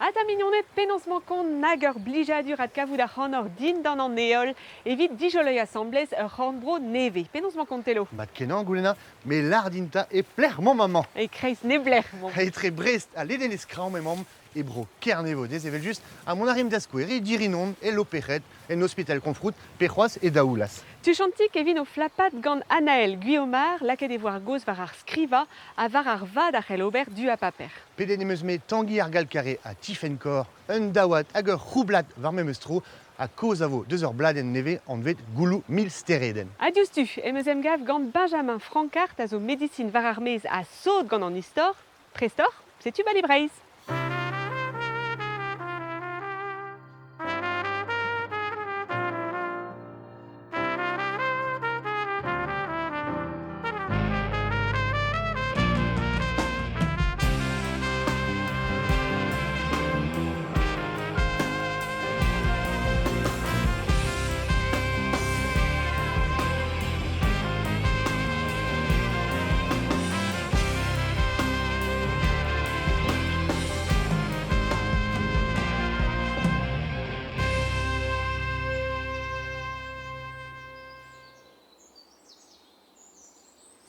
Ata mignoned, penaos 'mañ kont nag ur blijadur adkavout ac'hanoc'h dindan an heol evit dijoloiñ asambles ur c'horn-bro nevez. Penaos 'mañ kont Telo? Mat-kenañ, goulennañ, me lâr din 'ta e pelec'h 'maomp amañ? E-kreiz neblec'h 'maomp. Etre Brest ha Ledenez-Kraoñ emaomp e bro Kernevodez evel-just, ha mont a rimp da skouer e Dirinon, e Loperc'hed, en ospital Konfroud pe c'hoazh e Daoulaz. Tuchantik e vin o flapat gant Anaël Guiomar, lakaet e vo ar gaoz war ar skrivañ ha war ar vad a c'hell ober du ha paper. Pedet em eus-me Tangi ar Galkare ha Tifenn Korr, un daouad hag ur c'houblad war memes tro, ha kaoz a vo deus ur bladenn nevez anvet Gouloù mil steredenn. Ha diouzhtu em eus emgav gant Benjamin Francart a zo medisin war ar maez ha sot gant an istor. Prest oc'h? Setu Bali Breizh!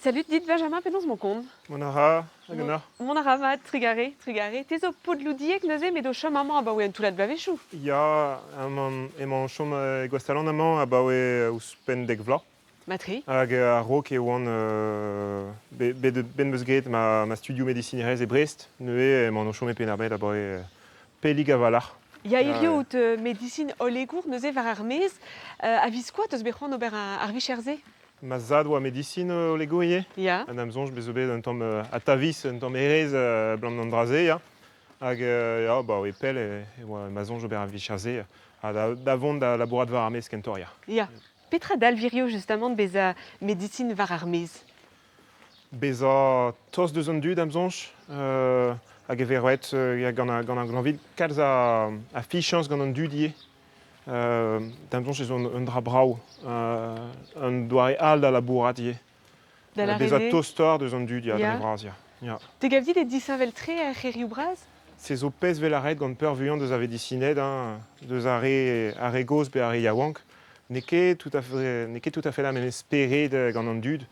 Salut dit Benjamin, penaos 'mañ kont? Mont a ra, hag an Mont a ra mat, trugare, trugare. Te zo paotr Loudieg neuze, met o chom amañ abaoe un toullad bloavezhioù. Ya, emañ o chom e Gwastalan amañ abaoe ouzhpenn dek vloaz. Matre. Hag a-raok e oan bet bet 'm eus graet ma studioù medisinerezh e Brest. Neuze emaon o chom e Penn-ar-Bed abaoe pellig a-walc'h. Ya, hiziv out medisin hollegour neuze war ar maez. A-viskoazh 'teus bet c'hoant ober ar vicher-se? Ma zad oa medisin hollegour ivez. Ya. Ha da'm soñj bez zo bet un tamm atavis, un tamm hêrezh abalamour d'an dra-se, ya. Hag ya, bah, e pell e oa ma soñj ober ar vicher-se. Ha da vont da labourat war ar maez kentoc'h, ya. Ya. Petra dalv hiziv justamant bezañ medisin war ar maez? Bezañ tost deus an dud, am soñj, hag e vez roet gant ar glañved kalz a fichañs gant an dud ivez. Da'm soñj ez on un dra brav, un doare all da labourat ivez. Da lâret Bezañ eo? tostoc'h deus an dud, ya, dre Ya. vras, ya. Ya. Te gav dit eo disheñvel-tre ar c'hêrioù bras? Se zo pezh 'vel a ret gant peurvuiañ deus ar vedisined, hein, deus ar re gozh pe ar re yaouank. N'eo ket tout à fait, n'eo ket tout à fait la memes spered gant an dud.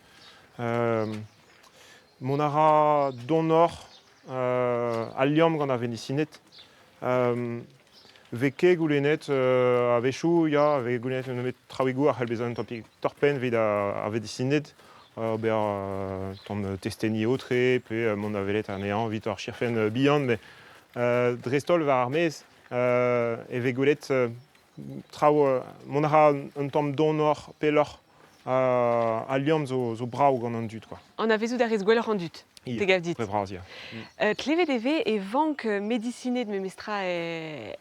Mont a ra donoc'h al liamm gant ar vedisined. Vez ket goulennet a-wechoù, ya, vez goulennet nemet traoùigoù a c'hell bezañ un tamm torr-penn evit ar vedisined, ober tamm testeni aotre pe mont da welet anezhañ evit ur chirfenn bihan, met dreist-holl war ar maez e vez gwelet traoù, mont a ra un tamm donoc'h, pelloc'h al liamm zo brav gant an dud, quoi. Anavezout a rez gwelloc'h an dud, te gav dit? Dre vras, ya. Klevet e vez e vank medisined memestra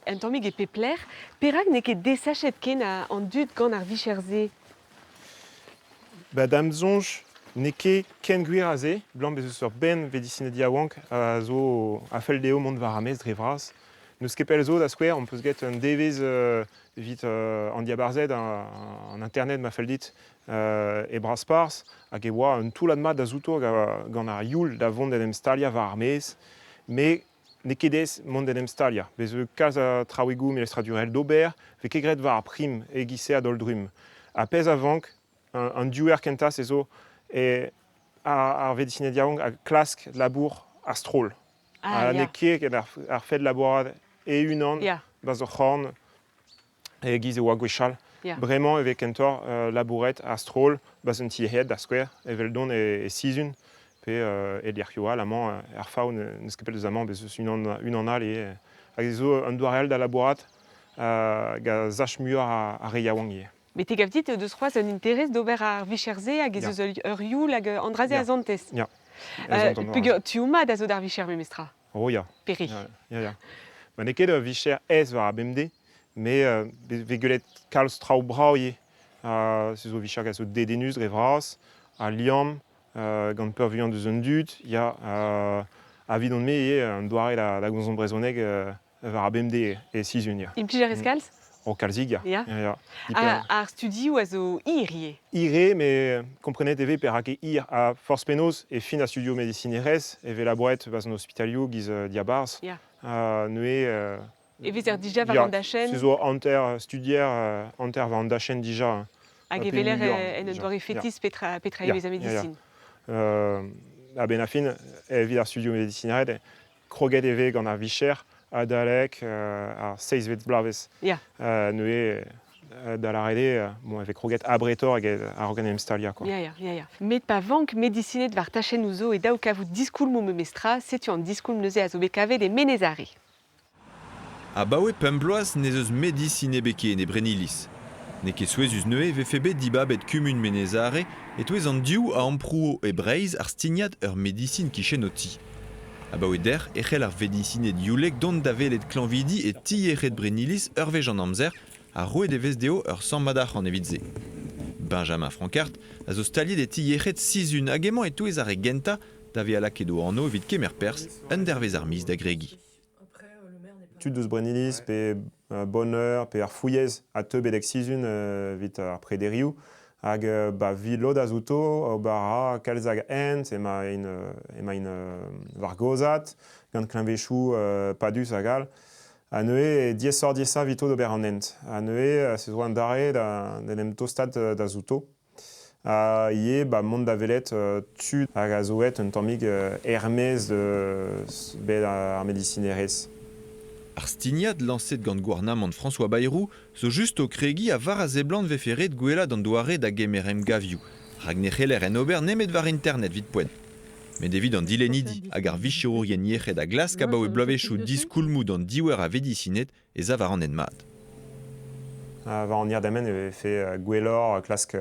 un tammig e pep lec'h. Perak n'eo ket desachet ken an dud gant ar vicher-se? Ba, da'm soñj, n'eo ket ken gwir a se, 'blam bez eus ur bern vedisined yaouank a zo a fell dezho mont war ar maez dre vras. N'eus ket pell zo, da skouer, on peus get un devezh evit an diabarzhed, an internet ma fell dit, e Brasparzh, hag e oa un toullad mat da zouto gant ar youl da vont d'en em staliañ war ar maez, met n'eo ket aes mont d'en em staliañ. Bez' eus kalz a traoùigoù melestradurel d'ober, 'vez ket graet war ar prim e-giz-se a-daol-drumm. Ha pezh a vank, an diouer kentañ, se zo eo ar vedisined yaouank a klask labour a-stroll. Ah, Ha n'eo ya. ket ar fed labourat e-unan Ya. 'barzh ur c'horn e-giz e oa gwechall. Ya. Bremañ e vez kentoc'h labouret a-stroll 'barzh un ti-hed da skouer, eveldon e Sizun pe e lec'hioù all amañ er Faou n'eus ket pell deus amañ bez' eus unan all ivez. Hag ez zo un doare all da labourat hag a sach muioc'h ar re yaouank ivez. Met te gav dit o deus c'hoazh un interest d'ober ar vicher-se hag ez eus ur youl hag an dra-se a santez? Ya. Peogwir tuoù mat a zo d'ar vicher memestra. Oh ya. Pere? Ya, ya. Ma n'eo ket ur vicher aes war ar bemdez, met vez gwelet kalz traoù brav ivez. Se zo vicher a zo dedennus dre vras, a liamm gant peurvuiañ deus an dud. Ya, evidon-me ivez un doare da gomz brezhoneg war ar bemdez e Sizun, ya. Implij a rez kalz? Oh, kalzik, ya. Ya. Ya, ya. Ar studioù a zo hir ivez. Hir eo, met komprenet e vez perak eo hir. Ha forzh penaos, e fin ar studio medisinerezh e vez labouret 'barzh an ospitalioù giz diabarzh. Ya. Ha neuze... E vezer dija war an dachenn. Se zo hanter studier, hanter war an dachenn dija. Hag e weler en un doare fetis petra petra e vez ar medisin. A-benn ar fin, evit ar studioù medisinered, kroget e vez gant ar vicher adalek ar seizhvet bloavezh. Neuze, da lâret eo, bon, e vez kroget abretoc'h eget a-raok en em staliañ. Quoi. Ya, ya, ya, ya. Met pa vank medisined war tachennoù zo e dav kavout diskoulmoù memestra, setu an diskoulm neuze a zo bet kavet e Menez-Are. Abaoe pemp bloaz n'ez eus medisin ebet ken e Brenniliz. N'eo ket souezhus neuze e vefe bet dibabet kumun Menez-Are e-touez an div a amprouo e Breizh ar stignad ur medisin kichen o ti. Abaoe dec'h e c'hell ar vedisined youlek dont da welet klañvidi e ti-yec'hed Brenniliz ur wech an amzer ha roet e vez dezho ur sammad arc'hant evit se. Benjamin Francart a zo staliet e ti-yec'hed Sizun hag emañ e-touez ar re gentañ da vezañ lakaet o anv evit kemer perzh un dervezh ar miz da gregiñ. Tud eus Brenniliz pe Bonheur pe ar Fouilhez a teu betek Sizun evit ar prederioù hag ba 'vit lod a zouto ober a ra kalz hag hent emaint emaint war gozhat gant kleñvechoù padus hag all. Ha neuze diaesoc'h-diaesañ evito d'ober an hent. Ha neuze se zo an dare d'en em tostaat da zouto. Ha ivez ba mont da welet tud hag a zo aet un tammig er-maez deus bed ar medisinerezh. Ar stignad lañset gant gouarnamant François Bayrou zo just o kregiñ ha war a seblant 'vefe ret gwellaat an doare da gemer emgavioù rak ne c'heller en ober nemet war internet 'vit poent. Met evit an dilennidi hag ar vicherourien yec'hed a glask abaoe bloavezhioù diskoulmoù d'an diouer a vedisined ez a war an hent mat. War an hir-dermen e vefe gwelloc'h klask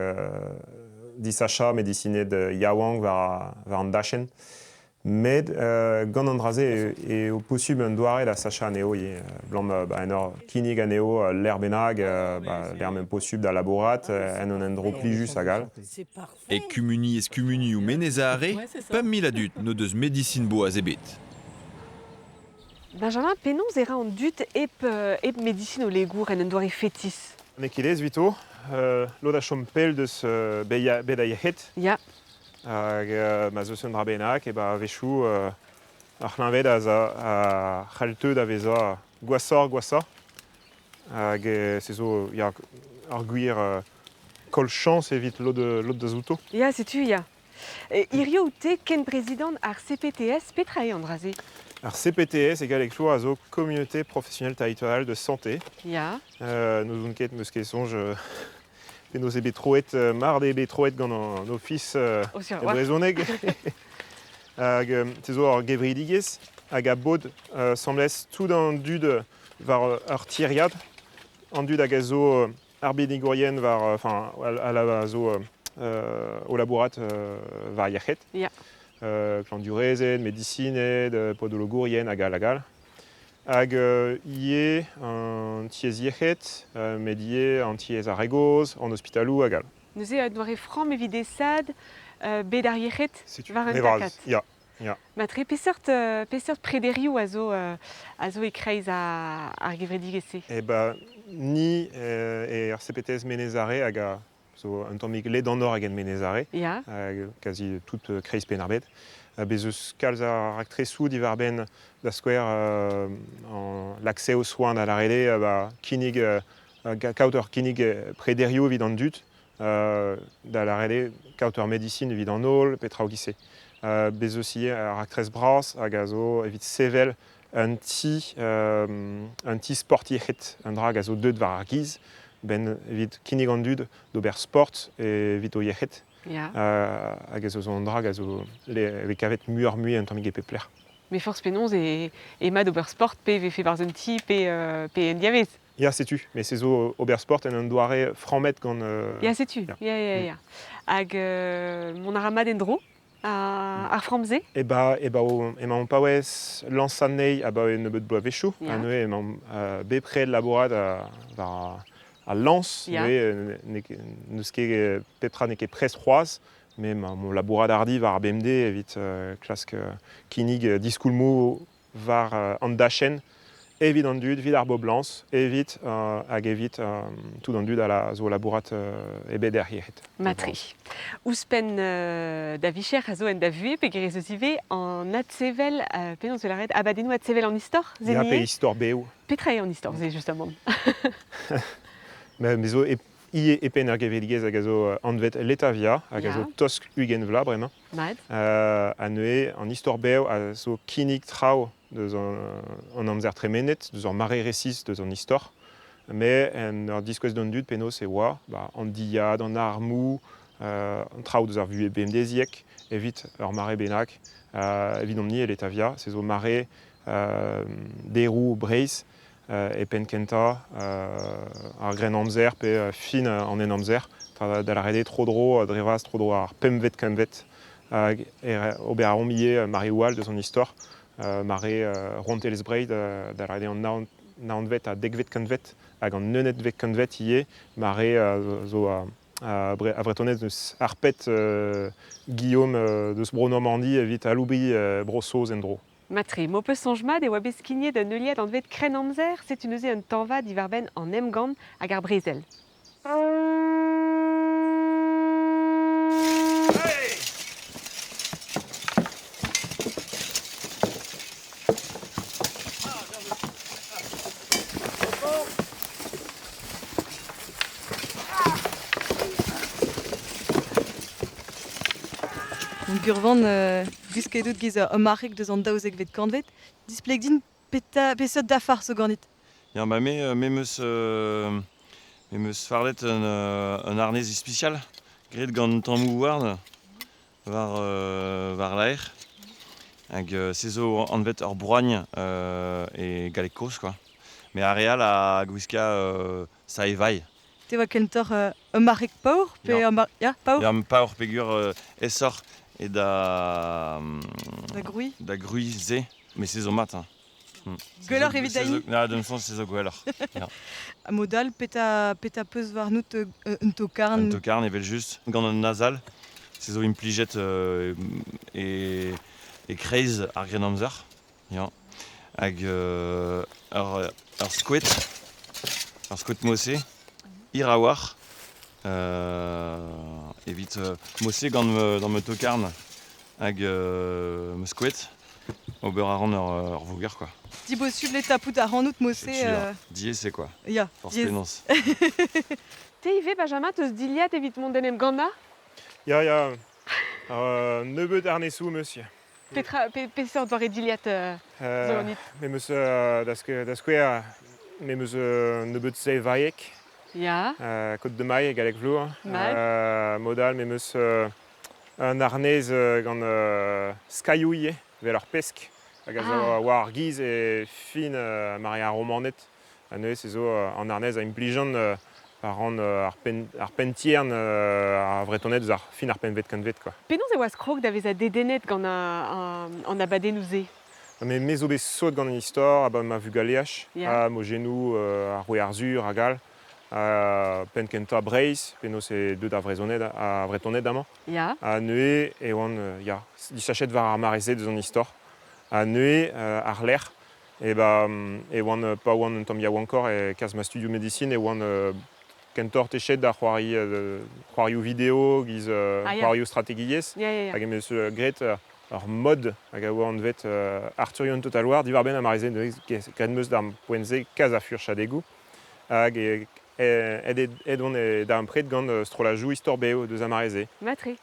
disachañ medisined yaouank war an dachenn. Met gant an dra-se eo posubl un doare da sachañ anezho ivez. Abalamour ba, en ur kinnig anezho lec'h bennak, ba, lec'h m'eo posubl da labourat, en un endro plijus hag all. E kumuniezh-kumunioù Menez-Are, 5000 a dud n'o deus medisin boaz ebet. Benjamin, penaos e ra an dud hep, hep medisin o legour en un doare fetis? N'eo ket aes evito. Lod a chom pell deus bet a yec'hed. Hag ma 'z eus un dra bennak, e ba a-wechoù ar c'hleñved a a c'hall teu da vezañ gwashoc'h-gwashañ. Hag se zo ya, ur gwir koll chañs evit lod, lod da zouto. Ya, setu, ya. Hirio out-te kenprezidant ar CPTS, petra eo an dra-se? Ar CPTS e galleg flour a zo Communauté professionnelle territoriale de santé. N'ouzon ket, 'meus ket soñj penaos eo bet troet, mard eo bet troet gant an ofis e brezhoneg. Hag se zo ur gevredigezh hag a bod 'semblez tout an dud war ur tiriad, an dud hag a zo arbennigourien war, enfin, a zo o labourat war yec'hed. Klañvdiourezed, medisined, podologourien hag all hag all. Hag ivez an tiez yec'hed, met ivez an tiez ar re gozh, an ospitaloù hag all. Neuze un doare framm evit aesaat bed ar yec'hed war un takad. Ya, ya. Matre peseurt, peseurt prederioù a zo e-kreiz ar gevredigezh-se? Eh ben, ni e ar CPTS Menez-Are hag a zo un tammig ledanoc'h eget Menez-Are, hag quasi tout kreiz Penn-ar-Bed. Bez eus kalz a raktresoù diwar-benn da skouer l'accès aux soins da lâret eo ba, kinnig kaout ur kinnig prederioù evit an dud, da lâret eo kaout ur medisin evit an holl, petra e-giz-se. Bez eus ivez ar raktres bras hag a zo evit sevel un ti sport yec'hed, un dra hag a zo deuet war ar giz, benn evit kinnig an dud d'ober sport evit o yec'hed. Hag a zo an dra hag a zo vez kavet muioc'h-mui un tammig e pep lec'h. Met forzh penaos e mat ober sport pe vefe barzh un ti pe en diavez. Ya, setu, met se zo ober sport en un doare frammet gant... Ya, setu, ya. Hag mont a ra mat en-dro ar framm-se? E ba, emaomp paouez lañsañ anezhi abaoe nebeut bloavezhioù. Ha neuze emaomp bepred labourat war al lañs. Neuze n'eus ket pep tra n'eo ket prest c'hoazh, met emaomp o labourat hardi war ar BMD evit klask kinnig diskoulmoù war an dachenn Evit an dud, evit ar boblañs, evit hag evit tout an dud a la, zo labourat e bed er yec'hed. Matri. Ouzhpenn da vicher a zo en da vuhez, peogwir ez eus ivez an adsevel, penaos e lâret, abadennoù adsevel an istor, Ya, pe istor bev. Petra eo an istor-se, justement? Me zo ivez e penn ar gevredigezh hag a zo anvet Letavia, hag a zo tosk 20 vloaz bremañ. Mat. Ha neuze an istor bev a zo kinnig traoù deus an amzer tremenet, deus ur mare resis deus an istor, met en ur diskouez d'an dud penaos e oa ba, an dilhad, an armoù, an traoù deus ar vuhez bemdeziek evit ur mare bennak. Evidomp-ni e Letavia, se zo mare deroù Breizh e penn-kentañ ar Grennamzer pe fin an Henamzer, da lâret eo tro-dro dre vras tro-dro ar pempvet kantved hag ober a reomp ivez mareoù all deus an istor, mare rouantelezh Breizh da lâret eo an naonvet ha dekvet kantved hag an unekvet kantved ivez, mare zo a Vretoned deus harpet Guillaume deus Bro-Normandi evit aloubiñ Bro-Saoz en-dro. Matre, m'ho peus soñj mat e oa bet skignet un heuliad anvet Krennamzer, setu neuze un tañva diwar-benn an emgann hag ar brezel. Gurvan, gwisket out giz ur marc'heg deus an 12vet kantved. Displeg din peta, peseurt dafar zo ganit. Ya, ba me, me 'meus me 'meus fardet un harnez ispisial graet gant tammoù houarn war war laer. Hag se zo anvet ur broagn e galleg kozh quoi. Mais ar re all a gwiska sae vailh. Te oa kentoc'h ur marc'heg paour pe Ya. ur mar... Ya, paour? Ya, paour peogwir aesoc'h eo da... Da grouiñ? Da grouiñ se. Mais se zo mat, hein. Gwelloc'h evit da hini? Na, d'am soñj, se zo gwelloc'h. Ya. Ha mod all, petra, petra peus warnout un tokarn? Un tokarn, evel-just, gant un nazal. Se zo implijet e, e-kreiz ar Grennamzer. Ya. Hag ur skoed, ur skoed Mosse, hir a-walc'h, evit Mosse gant gant ma tokarn hag ma skoed, ober a ran ur voger quoi. Dibosubl eo tapout ac'hanout Mosse. Diaes eo quoi. Ya, Forzh diaes. penaos. Te ivez, Benjamin, teus dilhad evit mont d'en em gannañ? Ya, ya, nebeut arnesoù, monsieur. Petra, pe, peseurt doare dilhad zo ganit? Me 'meus da skouer, me 'meus nebeut sae-vailhek, Ya. Côte de Maille e galleg vlour. Mat. Mod all, me 'meus un arnez gant skailhoù ivez, evel ur pesk, hag a zo war ar giz e fin mare ar Romaned. Ha neuze se zo an arnez a implijan pa ran ar penn ar penntiern ar Vretoned eus ar fin ar pempvet kantved quoi. Penaos e oas krog da vezañ dedennet gant an abadennoù-se? Me, me zo bet sot gant an istor abaoe ma vugaleaj, Ya. ha mojennoù ar roue Arzhur hag all. Penn kentañ Breizh, penaos eo deuet ar Vrezhoned ar Vretoned amañ. Ya. Ha neuze e oan ya, disachet war ar mare-se deus an istor. Ha neuze àr-lerc'h e ba e oan pa oan un tamm yaouankoc'h e kerzh ma studioù medisin e oan kentoc'h techet da c'hoari c'hoarioù video giz Ah, ya. c'hoarioù strategiezh. Ya, ya, ya. Hag em eus graet ur mod hag a oa anvet Arthurian Total War diwar-benn ar mare-se neuze graet 'm eus d'ar poent-se kalz a furchadegoù. Hag aet on e darempred gant strollajoù istor bev deus ar mare-se. Matre.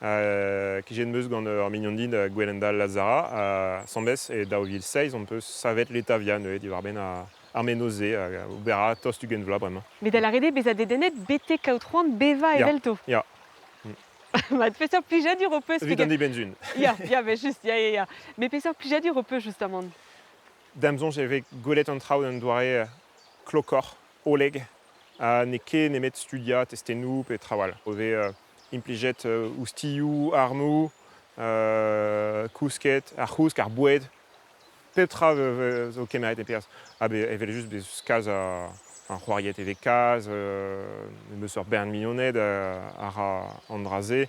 Kejet 'm eus gant ur mignon din Gwelendal Lazara asambles e 2007 on peus savet Letavia neuze diwar-benn ar mennozh-se hag ober a ra tost 20 vloaz bremañ. Met da lâret eo bezañ dedennet betek kaout c'hoant bevañ evelto. Ya. Mat, peseurt plijadur ho peus? Evit an dibenn-sun. Ya, ya, mais juste, ya, ya, ya. Mais peseurt plijadur ho peus justement? Da'm soñj e vez gwelet an traoù d'un doare klokoc'h, hollek, ha n'eo ket nemet studiañ testennoù pe traoù all. O vez implijet oustilhoù, armoù, kousket, ar c'housk, ar boued, pep tra zo kemeret e perzh. Ha evel-just bez kalz a c'hoariet e vez kalz, meus ur bern mignoned a ra an dra-se.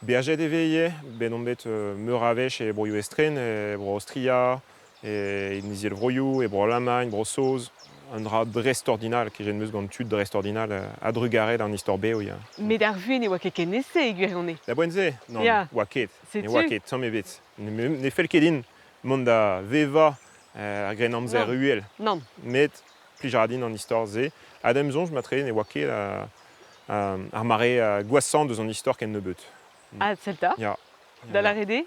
Beajet e vez ivez, bet on bet meur a wech e broioù estren, e bro Aostria, E Izelvroioù, e Bro-Alamagn, Bro-Saoz, un dra dreist-ordinal, kejet 'm eus gant tud dreist-ordinal a-drugarez d'an istor bev, ya. Met ar vuhez ne oa ket ken aes-se e gwirionez. Da boent-se? Nann, Ya. oa ket. Ne Setu. oa ket, tamm ebet. Ne, ne fell ket din mont da vevañ er Grennamzer Nann. uhel. Nann. Met plij a ra din an istor-se. Ha d'am soñj, matre, ne oa ket ar mare gwashañ deus an istor ken nebeut. Ah, sell 'ta. Ya. Da lâret eo?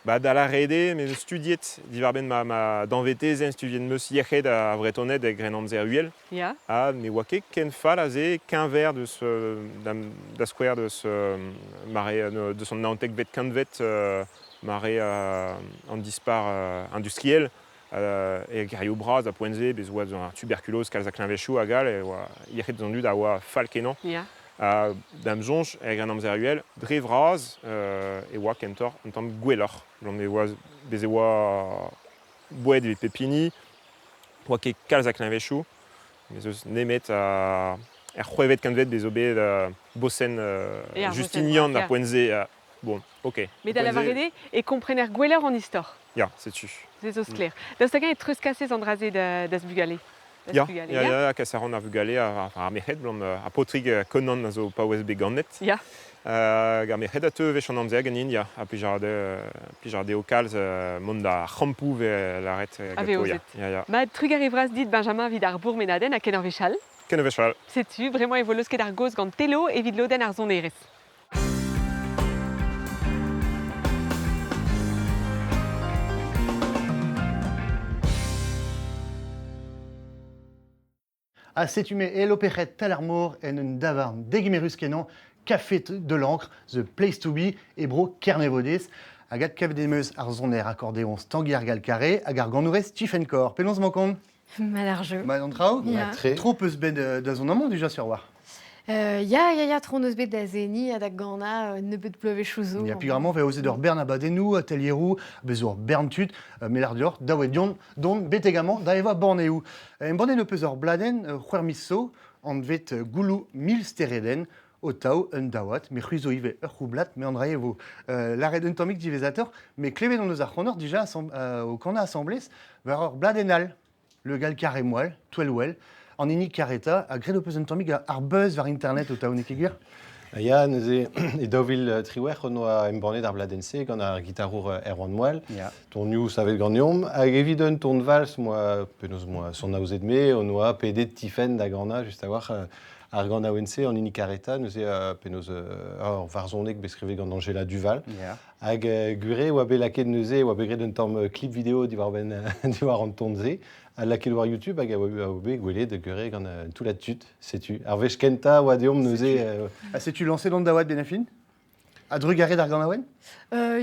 Ba, da lâret eo, me 'meus studiet diwar-benn ma, ma danvetezenn, studiet 'meus yec'hed ar Vretoned e Grennamzer uhel. Ya. Ha ne oa ket ken fall aze keñver deus, da skouer deus mare deus an naontekvet kantved, mare an dispac'h industriel, e gerioù bras a poent-se, bez' oa ar tuberkuloz, kalz a kleñvechoù hag all, e oa yec'hed an dud a oa fall-kenañ. Ya. Ha d'am soñj, er Grennamzer uhel, dre vras e oa kentoc'h un tamm gwelloc'h. Gant e oa, bez' e oa boued evit pep hini, oa ket kalz a kleñvechoù, ez eus nemet ar c'hwec'hvet kantved bez' zo bet bosenn Ya, ar bosenn Justinian vras, ar ya. poent-se. Bon, ok. Met da lavaret eo e komprener gwelloc'h an istor. Ya, setu. Se zo sklaer. Daoust hag-eñ e treuzkasez an dra-se da'z bugale? Da'z Ya, bugale, ya, ya? ya, kas a ran ar vugale, ar merc'hed, blam ar paotrig Conan a zo paouez bet ganet. Ya. Hag ar merc'hed a teu wech an amzer ganin, ya, ha plij a ra dezho kalz mont da c'hampoù 'vez lâret A ganto, vez ya. aozet. Ya, ya. Mat, trugarez vras dit, Benjamin, evit ar bourmenadenn ha ken ur wech all. Ken ur wech all. Setu, bremañ e vo leusket ar gaoz gant Telo evit lodenn ar sonerezh. Ha setu me el opec'hed tal ar mor en un davarn degemerus-kenañ, Café de l'Ancre, the place to be, e bro Kernevodez. Hag adkavet em eus ar soner akordéoñs Tangi ar Galcaré hag ar ganourez Stephen Kor. Penaos emañ kont? Mat ar jeu. Mat an traoù? Ya. Tre. Tro peus bet da zont amañ dija sur war. Ya, ya, ya, tro hon eus bet da seniñ ha da ganañ nebeut bloavezhioù zo. Ya, peogwir vez aozet ur bern abadennoù, atelieroù, bez ur bern tud, me lâr deoc'h, daou eo deomp dont betek amañ da evañ banneoù. Embannet ho peus ur bladenn c'hwec'h miz zo, anvet Gouloù mil steredenn, o taou un daouad, met c'hwi zo ivez ur c'houblad, me an dra e vo lâret un tammig diwezhatoc'h, met klevet hon eus ar c'honor dija o kanañ asambles war ur bladenn all. Le Gall carré moal, touell-well, an hini karetañ, ha graet ho peus un tammig ar buzz war internet o taou, n'eo ket gwir? Ya, neuze, e 2018 on oa embannet ar bladenn-se gant ar gitarour Erwan Moal. Ya. Tonioù savet ganeomp, hag evit un ton vals, moa, penaos moa son aozet me, on oa pedet Tifenn da ganañ just a-walc'h ar ganaouenn-se, an hini karetañ, neuze penaos ur varzhoneg bet skrivet gant Angela Duval. Ya. Hag gwir eo oa bet lakaet neuze, oa bet graet un tamm clip vidéo diwar-benn diwar an ton-se, ha lakaet war YouTube hag a oa bet gwelet gwir eo gant un toullad tud, setu. Ar wech kentañ oa deomp neuze... Ha setu lañset an daouad ben a fin? A-drugarez d'ar ganaouenn?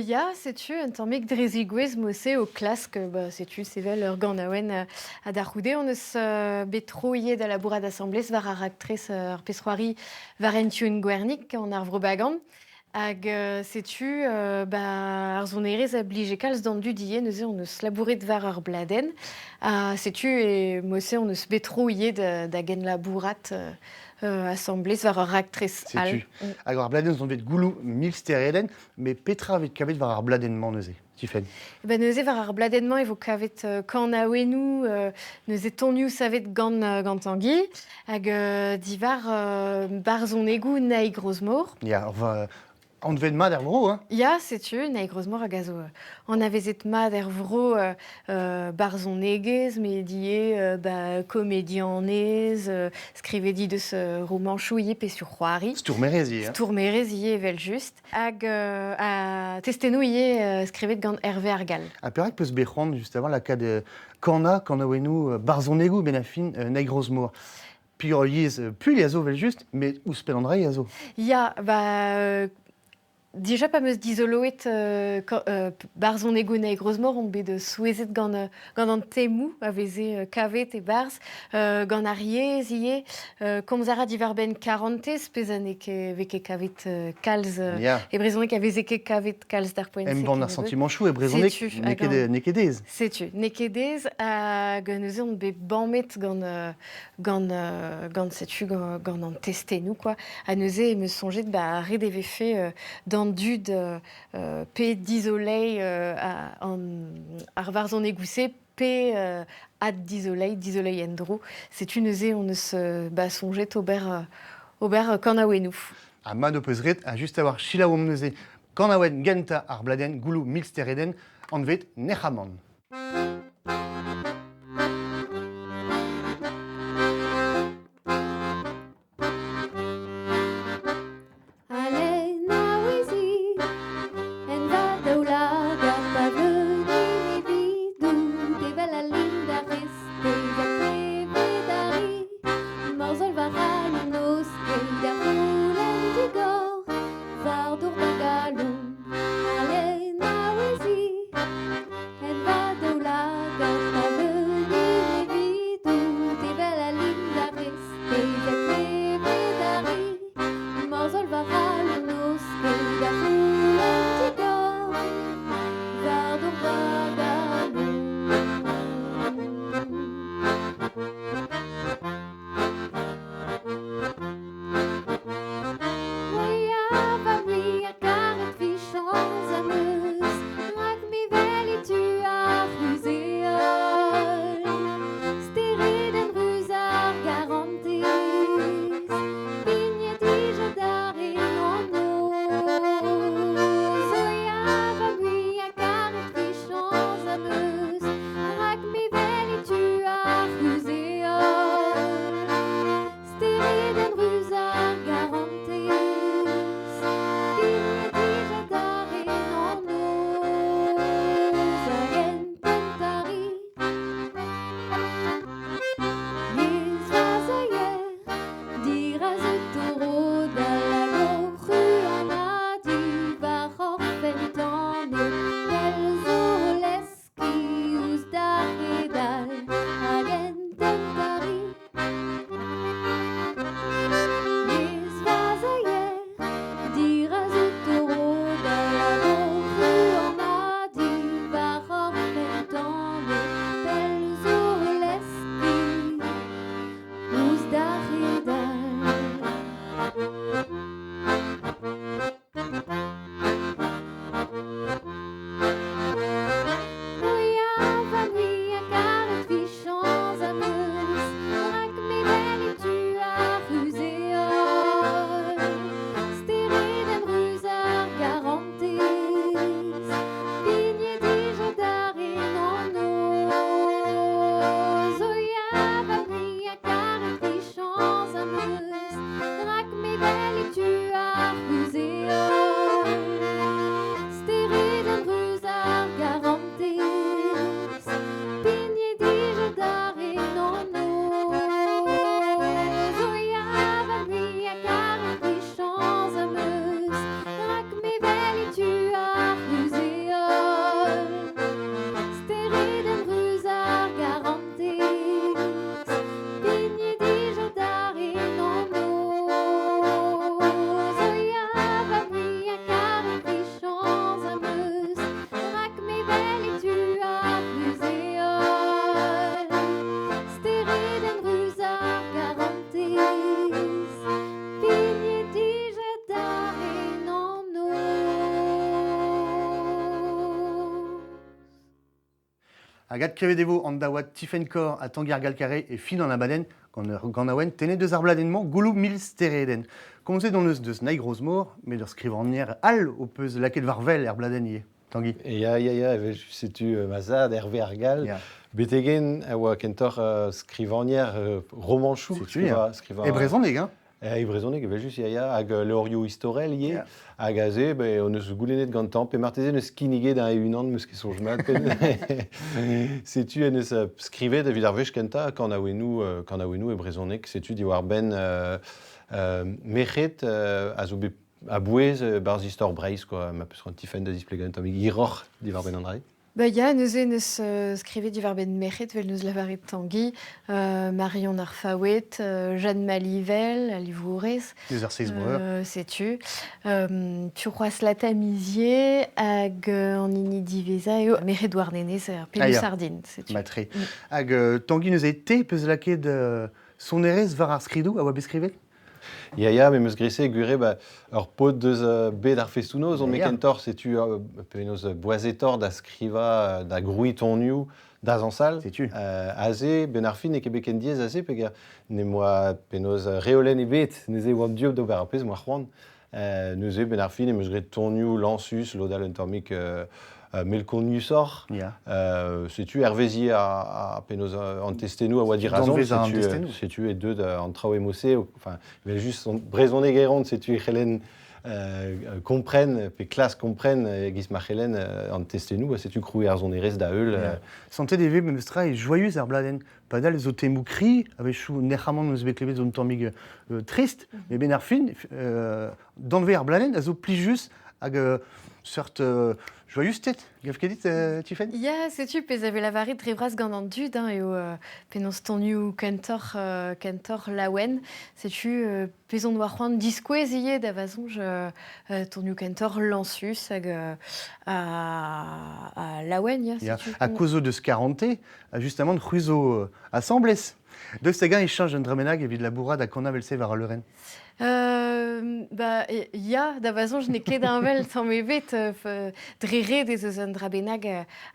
Ya, setu un tammig dre zigouez mod-se o klask, ba, setu sevel ur ganaouenn ha da c'houde hon eus bet troiet da labourat asambles war ar raktres ar pezh-c'hoari war Entune Gwernig gant ar Vro Bagan. Hag setu ba, ar sonerezh a blije kalz d'an dud ivez, neuze hon eus labouret war ar bladenn. Ha setu e mod-se hon eus bet tro ivez da genlabourat asambles war ur raktres all. Setu. Hag ar bladenn zo bet gouloù mil steredenn, met petra 'vit kavet war ar bladenn-mañ neuze, Tifenn? Ben neuze war ar bladenn-mañ e vo kavet kanaouennoù, neuze tonioù savet gant, gant Tanguy, hag diwar barzhonegoù Naig Rozmor. Ya, enfin, anvet mat er vro, hein? Ya, setu, Naig Rozmor hag a zo anavezet mat er vro barzhonegezh, met ivez ba, komedianez, skrivet he deus romanchoù ivez pe sur c'hoari. Stourmerez ivez. Hein? Stourmerez ivez evel-just. Hag ha testennoù ivez skrivet gant Hervé ar Gall. Ha perak peus bet c'hoant just avant lakaat kanañ kanaouennoù barzhonegoù ben a fin Naig Rozmor? Pur yezh puilh a zo evel-just, met ouzhpenn an dra a zo. Ya, ba Dija pa 'm eus dizoloet barzhonegoù Naig Rozmor on bet souezhet gant gant an temoù a veze kavet e-barzh, gant ar yezh ivez. Komz a ra diwar-benn karantez, pezh a n'eo ket vez ket kavet kalz e brezhoneg a veze ket kavet kalz d'ar poent-se. Embann ar santimanchoù e brezhoneg n'eo ket n'eo ket aes. Setu, n'eo ket aes hag neuze on bet bammet gant gant gant setu gant an testennoù quoi. Ha neuze em eus soñjet ba ret e vefe d'an dud pe dizoleiñ an ar varzhonegoù-se pe ad dizolei, dizolei en-dro. Setu neuze hon eus ba, soñjet ober, ober kanaouennoù. Ha mat ho peus ret ha just a-walc'h selaouomp neuze kanaouenn gentañ ar bladenn Gouloù mil steredenn anvet Nec'hamant. Hag adkrevet e vo an daouad Tifenn Kor ha Tangi ar Galkare e fin an abadenn gant ur ganaouenn tennet deus ar bladenn-mañ Gouloù mil steredenn. Komzet hon eus deus Naig Rozmor, met ur skrivagner all ho peus lakaet war wel er bladenn ivez. Tangi. Ya, ya, ya, evel setu ma zad Hervé ar Gall. Ya. Betegen a oa kentoc'h skrivagner romanchoù. Setu, ya. Skrivañ, E brezhoneg, hein? E brezhoneg evel-just, ya, ya, hag levrioù istorel ivez. Yeah. Hag aze, ben, hon eus goulennet gantañ, pe marteze n'eus kinniget eñ e-unan, 'meus ket soñj mat. Setu en deus skrivet evit ar wech kentañ kanaouennoù, kanaouennoù e brezhoneg. Setu diwar-benn merc'hed a zo bet a-bouez barzh istor Breizh, quoi. Ma peus c'hoant Tifenn da zisplegañ un tammig hiroc'h diwar-benn an dra. Ba ya, neuze neus skrivet diwar-benn merc'hed, 'vel neus lavaret Tanguy, Marion ar Faouet, Jeanne Malivel, al livourez. Deus ar Seiz Breur. Setu. Tu c'hoazh Lata Mizier hag an hini diwezhañ eo merc'hed Douarnenez, ar Ah, ya. Sardine, setu. Matre. Hag Tanguy neuze te peus lakaet sonerezh war ar skridoù a oa bet skrivet? Ya, ya, me 'meus graet gwir ba, ur paotr deus bed ar festoù-noz on me kentoc'h, setu penaos boazetoc'h da skrivañ, da grouiñ tonioù, da zañsal. Setu. Aze, ben ar fin e ket bet ken diaes aze, peger ne moa penaos reolenn ebet, neuze e oan dieub d'ober ar pezh moa c'hoant. Neuze, ben ar fin, em eus graet tonioù lañsus, lod all un tammig melkoniusoc'h. Setu hervezi a penaos an testennoù a oa dirazon. Setu, setu e deuet an traoù emose, enfin, evel just brezhoneg eront, setu e c'hellen kompren pe klask kompren e-giz ma c'hellen an testennoù, setu krouiñ ar sonerezh da heul. Santet e vez memes tra e joaius ar bladenn. Padal zo temoù kri, a-wechoù nec'hamant eus bet klevet zo un tammig trist, met ben ar fin, danvez ar bladenn a zo plijus hag seurt joaiusted, gav ket dit, Tifenn? Ya, setu pezh a vez lavaret dre vras gant an dud, hein, eo penaos tonioù kentoc'h, kentoc'h laouen. Setu pezh on oa c'hoant diskouez ivez da va soñj tonioù kentoc'h lañsus hag ha laouen, ya, Ya, setu. Ha kozo deus karante, ha justement c'hwi zo asambles. Deus hag-eñ e cheñch un dra bennak evit labourat ha kanañ evel-se war al leurenn? Ba, ya, da va soñj n'eo ket heñvel tamm ebet. Dre ret ez eus un dra bennak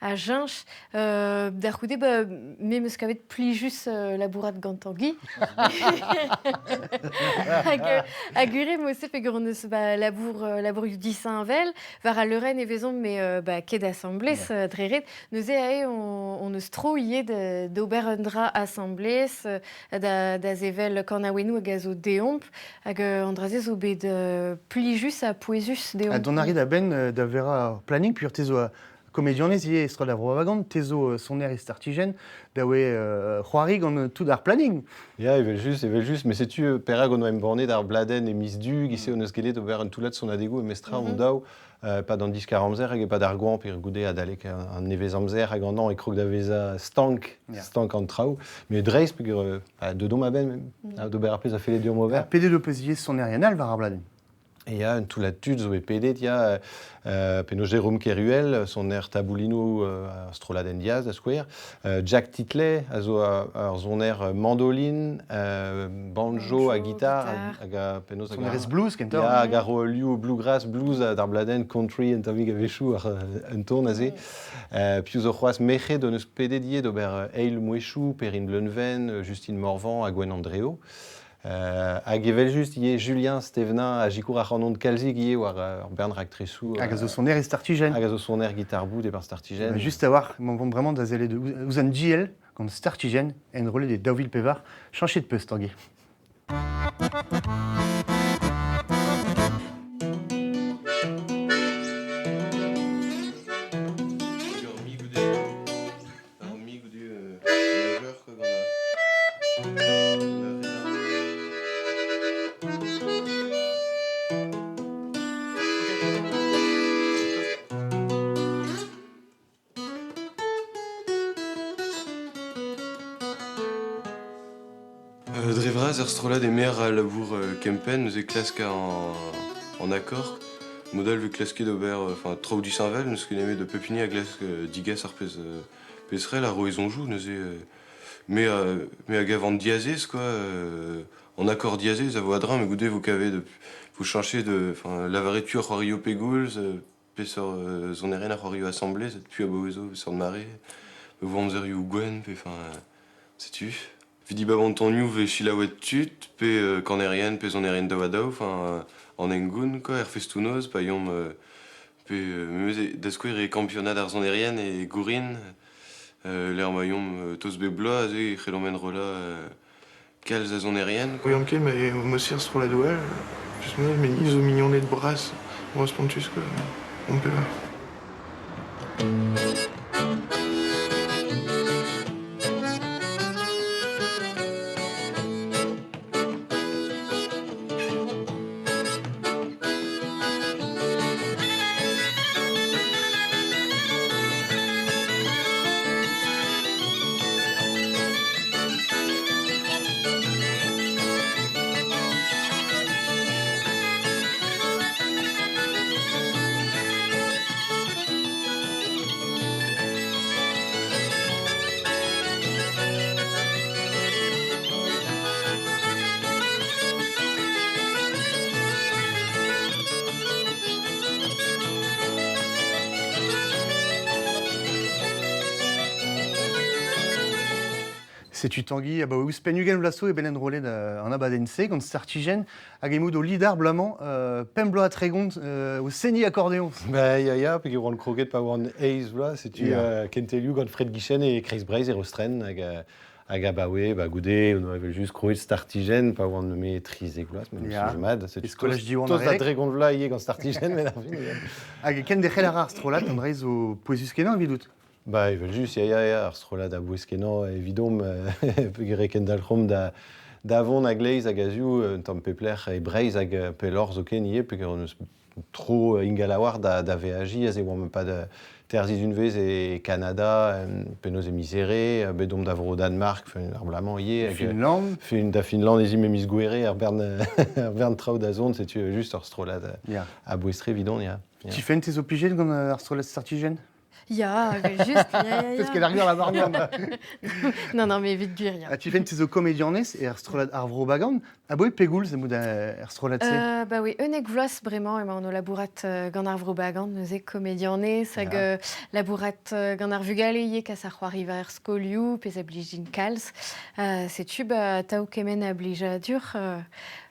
a cheñch. Da c'houde, ba, me 'm eus kavet plijus labourat gant Tanguy. Hag, hag ure mod-se peogwir hon eus ba, labour, labourioù disheñvel. War al leurenn e vezomp met ba, ket asambles dre ret. Neuze aze on eus tro ivez d'ober un dra asambles, da, da sevel kanaouennoù hag a zo deomp hag an dra-se zo bet plijus ha pouezus deomp. Ha dont a rit a-benn da verañ ar planning peogwir te zo komedianez ivez e strollad ar Vro Vagan, te zo soner e startijenn, da oe c'hoari gant tout ar planning. Ya, evel-just, evel-just, met setu perak on oa embannet ar bladenn e miz Du, giz-se hon eus gellet ober un toullad sonadegoù e mestra hon daou E-pad an diskar-amzer hag e-pad ar goañv pe goude adalek an nevez-amzer hag an hañv e krog da vezañ stank, stank an traoù. Met dreist peogwir deut omp a-benn d'ober ar pezh a felle deomp ober. Pedet ho peus ivez sonerien all war ar bladenn? Ya, un toullad tud zo bet pedet, ya. Penaos Jérôme Keruel, soner taboulinoù ar strollad Endiaz, da skouer. Jack Titley a zo ur soner mandoline, banjo ha gitar hag a penaos Sonerezh blues kentoc'h. Ya, hag a ro ul liv bluegrass blues d'ar bladenn country un tammig a-wechoù ar un ton aze. Piv zo c'hoazh merc'hed hon eus pedet ivez d'ober eil mouezhioù, Perrine Bleunven, Justine Morvan ha Gwenn Andreo. Hag evel-just ivez Julien Stevenin a sikour ac'hanon kalzik ivez war ur bern raktresoù. Hag a zo soner e startijenn. Hag a zo soner gitar-boud e-barzh startijenn. Just a-walc'h, emañ vont bremañ da sellet ouzh an DL gant startijenn enrollet e 2004. Chañchet peus, Tanguy. Dre vras ur strollad emaer a labour kempenn neuze klask an akord. Mod all 'vez klasket ober enfin traoù disheñvel n'eus ket nemet pep hini a glask digas ar pezh pezh c'hell a ro e soñjoù neuze me me a gav an diazez quoi an akord diazez a vo a-dreñv met goude 'vo kavet 'vo cheñchet enfin lavaret piv a c'hoario pegoulz peseurt sonerien a c'hoario asambles piv a baouezo peseurt mare 'vo amzerioù gwenn pe enfin setu. Evit dibab an tonioù 'vez selaouet tud pe kanerien pe sonerien daou-ha-daou enfin an hengoun quoi er festoù-noz pa yomp pe memes da skouer e kampionad ar sonerien e Gourin lec'h ma yomp tost bep bloaz aze e c'hellomp enrollañ kalz a sonerien. Gouian ket met mosia strolladoù all just met ni zo mignoned bras bras-spontus quoi on peut Setu Tanguy, abaoe ouzhpenn 20 vloaz zo eo bet enrollet an abadenn-se gant Startijenn hag emaout o lidar bloaz-mañ 35 o seniñ akordéons. Ba ya ya, peogwir oan kroget pa oan eizh vloaz, setu kentelioù gant Fred Guichen e Kreiz-Breizh e Rostrenn hag hag abaoe, ba goude, on oa evel-just krouet Startijenn pa oan me 13 vloaz, met Ya. soñj mat, setu E skolaj Diwan tost da Arelec. 30 vloaz ivez gant Startijenn, met ar fin, ya. Hag kenderc'hel a ra ar strollad, an dra zo pouezus-kenañ evidout. Ba evel-just, ya, ya, ya, ar strollad a-bouez-kenañ evidomp, peogwir e kendalc'homp da, da vont a-gleiz hag a-ziv un tamm pep lec'h e Breizh hag pelloc'h zoken ivez, peogwir hon eus tro ingal a-walc'h da, da veajiñ, aze oamp e-pad teir sizhunvezh e Kanada, penaos e miz Here, bet omp da Vro-Danemark, ar bloaz-mañ ivez. Finland. Fin, da Finland ez imp e miz Gouere, ar bern, ar bern traoù da zont, setu just ur strollad a-bouez-tre evidon, ya. ya. Tifenn, te zo plijet gant ar strollad Startijenn? Ya, evel-just, ya, ya, Peus ya. ket ar gwir lavar nann. Non, non, mais evit gwir, ya. Ha Tifenn, te zo komedianez er strollad Ar Vro Bagan. Aboe pegoulz emaout er strollad-se? Ba oui, 11 vloaz bremañ emaon o labourat gant Ar Vro Bagan, neuze komedianez hag labourat gant ar vugale ivez, kas ar c'hoariva er skolioù, pezh a blij din kalz. Setu ba atav kement a blijadur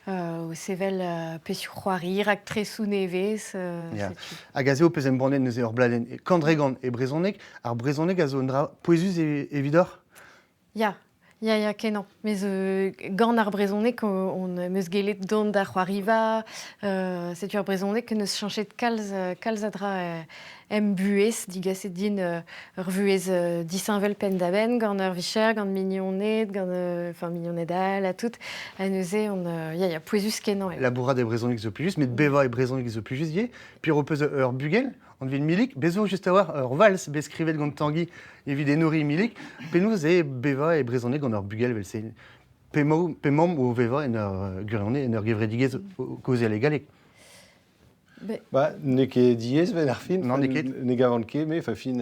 o sevel pezhioù c'hoari, raktresoù nevez. Ya. Hag aze ho peus embannet neuze ur bladenn kandregant e brezhoneg. Ar brezhoneg a zo un dra pouezus evidoc'h? Ya, ya, ya, kenañ. Mes gant ar brezhoneg on meus gellet dont da c'hoariva. Setu ar brezhoneg neus cheñchet kalz, kalz a dra em buhez, digaset din ur vuhez disheñvel penn-da-benn gant ur vicher, gant mignoned, gant enfin mignoned all ha tout. Ha neuze on ya ya pouezus-kenañ eo. Labourat e brezhoneg zo plijus, met bevañ e brezhoneg zo plijus ivez. Piv ho peus ur bugel, anvet Milik, bez zo just a-walc'h ur vals bet skrivet gant Tanguy evit enoriñ Milik. Penaos eo bevañ e brezhoneg gant ur bugel evel-se? P'emaomp o vevañ en ur gwirionez, en ur gevredigezh kaozeal e galleg. Ba, n'eo ket diaes 'vel ar fin. Non, n'eo ket. Ne gavan ket, me. Enfin, fin,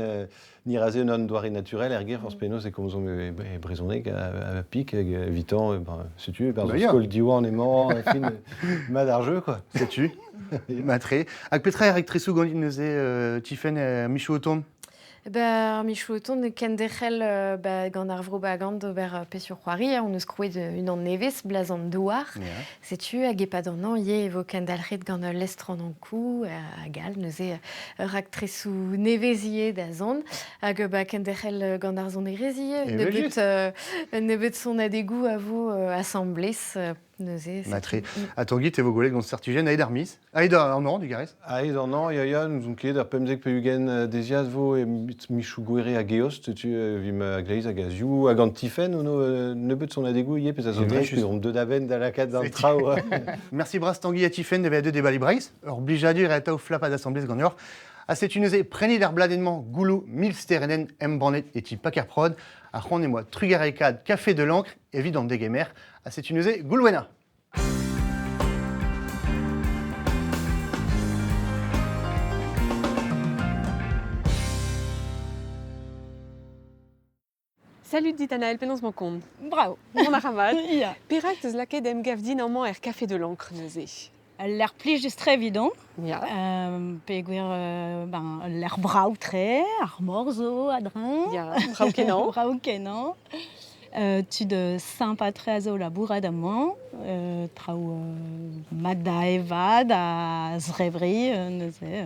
ni raze un doare naturel er gêr, forzh penaos e komzomp e brezhoneg a pik, hag evitañ, ben, setu, barzh Ba ya. skol Diwan emañ, fin, mat ar jeu, quoi. Setu, matre. Hag petra eo raktresoù ganit neuze, Tifenn, Michou o tont? Ben, Michou o tont kenderc'hel ba, gant ar Vro Bagan d'ober pezhioù c'hoari. Hein, on eus krouet unan nevez, Blaz an douar. Setu, hag e-pad an hañv ivez e vo kendalc'het gant ul lestr an Ankou hag all, neuze ur raktresoù nevez ivez da zont. Hag ba, kenderc'hel gant ar sonerezh ivez. Nebeut, nebeut sonadegoù a vo asambles. Neuze, Matre. Ha Tanguy, te vo gwelet gant Startijenn aet ar miz. Aet an an, digarez. Aet an an, ya, ya, n'ouzon ket, ar 15 pe 20 deziad vo e michoù Gouere hag Eost, setu vimp a-gleiz hag a-ziv, hag an Tifenn, ono nebeut sonadegoù ivez, pezh a zo dreist, peogwir omp deuet a-benn da lakaat an traoù. Merci bras Tanguy ha Tifenn da vezañ deuet e Bali Breizh. Ur blijadur eo atav flapat asambles ganeoc'h. Ha setu neuze prenit ar bladenn-mañ Gouloù mil steredenn embannet e ti Paker Prod. Ar c'hoant em boa trugarekaat Café de l'Encre evit an degemer. Ha setu neuze Goulwena. Salut dit Anaël, penaos 'mañ kont? Bravo. Mont a ra mat. Ya. Perak teus lakaet emgav din amañ er Café de l'Encre neuze? Ul lec'h plijus-tre evidon. Ya. Peogwir ben, ul lec'h brav-tre, ar mor zo a-dreñv. Ya, brav-kenañ. Brav-kenañ. Tud sympa-tre a zo o labourat amañ, traoù mat da evañ, da zrebriñ, neuze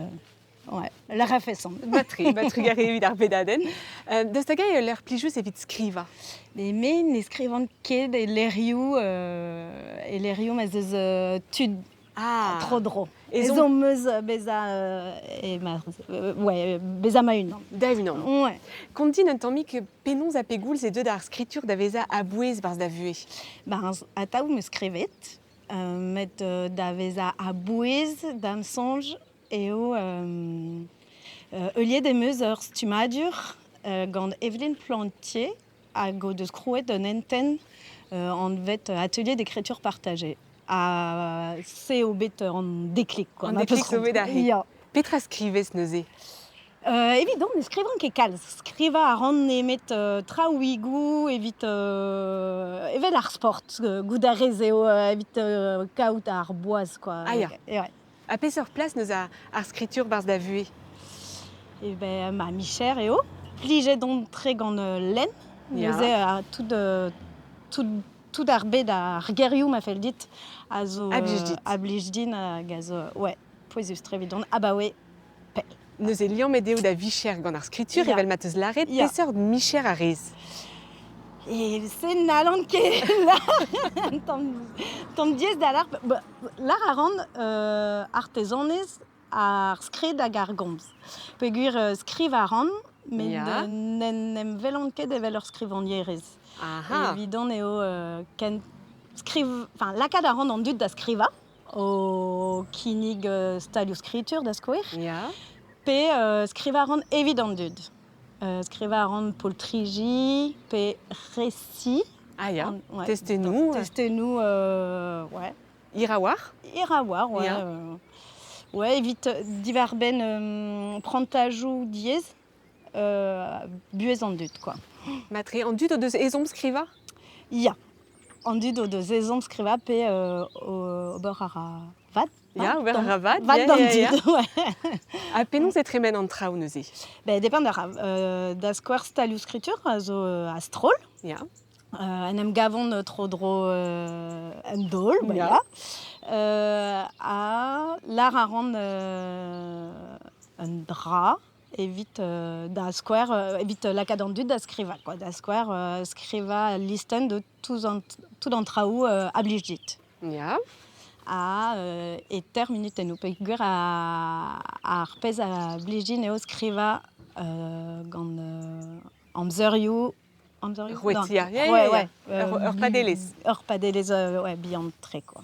ouais, lec'h a-feson. Mat-tre, mat trugarez evit ar bedadenn. Daoust hag-eñ ul lec'h plijus evit skrivañ? Mais me ne skrivan ket e levrioù, e levrioù ma 'z eus tud tro-dro. Ezhomm eus bezañ ouais, bezañ ma-unan. Da-unan. Ouais. Kont din un tammig penaos ha pegoulz eo deuet ar skritur da vezañ a-bouez barzh da vuhez? Ben, atav 'm eus skrivet, met da vezañ a-bouez da'm soñj eo heuliet em eus ur stummadur gant Evelyne Plantier hag o deus krouet un hentenn anvet Atelier d'écriture partagée. Ha se eo bet an deklik. Quoi, An deklik zo bet aze. Ya. Petra skrivez neuze? Evidon ne skrivan ket kalz. Skrivañ a ran nemet traoùigoù evit evel ar sport. Goût a rez eo evit kaout ar boaz. Quoi. Ah ya. Ouais. Ha peseurt plas neus ar skritur barzh da vuhez? Eh ben, ma micher eo. Plijet on tre gant lenn. Neuze tout, tout, tout ar bed ar gerioù ma fell dit a zo A blij dit. A blij din hag a zo ouais, pouezus-tre evidon abaoe pell. Neuze liammet eo da vicher gant ar skritur evel ma teus lâret, peseurt micher a rez? E se n'hallan ket lâr un tamm, tamm diaes da lâr. Ba, lâr a ran artezanez ar skrid hag ar gomz. Peogwir skriv a ran, met n'en em welan ket evel ur skrivagnerez. Evidon eo ken skriv, enfin lakaat a ran an dud da skrivañ o kinnig stalioù skritur da skouer. Pe skrivañ a ran evit an dud. Skrivañ a ran poltriji pe resi. Ah ya, ouais. Testennoù. Testennoù, ouais. Hir a-walc'h? Hir a-walc'h, ouais. Ouais, evit diwar-benn prantajoù diaes, buhez an dud, quoi. Matre, an dud o deus ezhomm skrivañ? Ya, an dud o deus ezhomm skrivañ pe ober a ra vad. Ya, ober a ra vad, Vad d'an dud, ouais. Ha penaos e tremen an traoù neuze? Ben, depend a ra. Da skouer stalioù skritur a zo a-stroll. En em gavont tro-dro un daol, ba ya. Ha lâr a ran un dra evit da skouer evit lakaat an dud da skrivañ quoi. Da skouer skrivañ al listenn de tout an, tout an traoù a blij dit. Ha e ter munutennoù peogwir ar pezh a blij din eo skrivañ gant amzerioù amzerioù Rouetia, ya, ya, Ouais, ya. ouais. Ur padelezh. Ur padelezh ouais, bihan-tre, quoi.